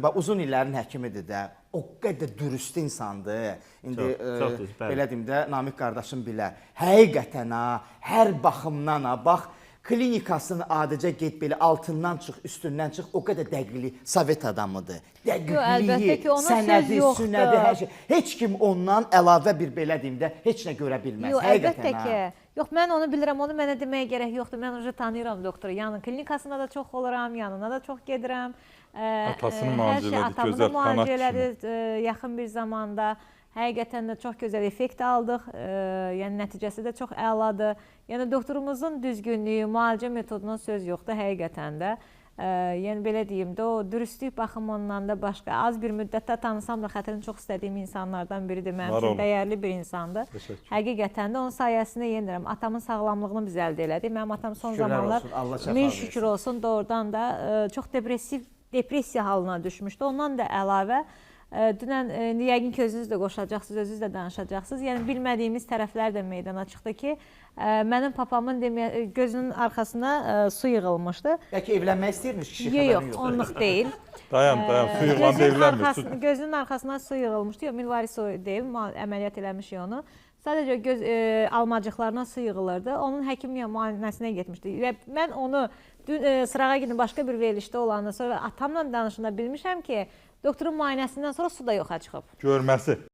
bax uzun illərin həkimidir də. O qədər dürüst insandır. İndi Çox, çox düz, bəli. Belə deyim də, Namiq qardaşım bilər. Həqiqətən ha, hər baxımdan ha, bax klinikasını adicə get belə altından çıx, üstündən çıx, o qədər dəqiqlik Sovet adamıdır. Dəqiqliyi, Yox, əlbəttə ki, ona söz sənədi, yoxdur. sünədi, hər şey. Heç kim ondan əlavə bir belə deyim də, heç nə görə bilməz. Yox, Həqiqətən əlbəttə ha. ki. Yox, mən onu bilirəm, onu mənə deməyə gərək yoxdur. Mən ucu tanıyıram doktoru. Yəni klinikasına da çox oluram, yanına da çox gedirəm. Atasını hər müalicə şey elədi, atamı da gözəl müalicə kanat elədi yaxın bir zamanda. Həqiqətən də çox gözəl effekt aldıq. Yəni nəticəsi də çox əladır. Yəni doktorumuzun düzgünlüyü, müalicə metoduna söz yoxdur həqiqətən də. Yəni belə deyim də, o dürüstlük baxımından da başqa az bir müddətdə tanısam da xətrini çox istədiyim insanlardan biridir. Mənim Var üçün olun. dəyərli bir insandır. Təşəkkür. Həqiqətən də onun sayəsində yenə deyirəm, atamın sağlamlığını biz əldə elədik. Mənim atam son Şükürlər zamanlar olsun, Allah şəfa min versin. şükür olsun doğrudan da çox depressiv depressiya halına düşmüşdü. Ondan da əlavə dünən indi yəqin ki özünüz də qoşacaqsınız, özünüz də danışacaqsınız. Yəni bilmədiyimiz tərəflər də meydana çıxdı ki, mənim papamın deməyə gözünün arxasına su yığılmışdı. Bəlkə evlənmək istəyirmiş kişi, Yox, xəbərin yox, yoxdur. onluq deyil. Dayan, dayan, su yığılan Gözünün evlənmir. Gözünün arxasına su yığılmışdı. Yox, milvari su deyil, əməliyyat eləmişik onu. Sadəcə göz almacıqlarına su yığılırdı. Onun həkim müayinəsinə getmişdi. Və mən onu dün sırağa günü başqa bir verilişdə olandan sonra atamla danışanda bilmişəm ki, doktorun müayinəsindən sonra su da yoxa çıxıb. Görməsi.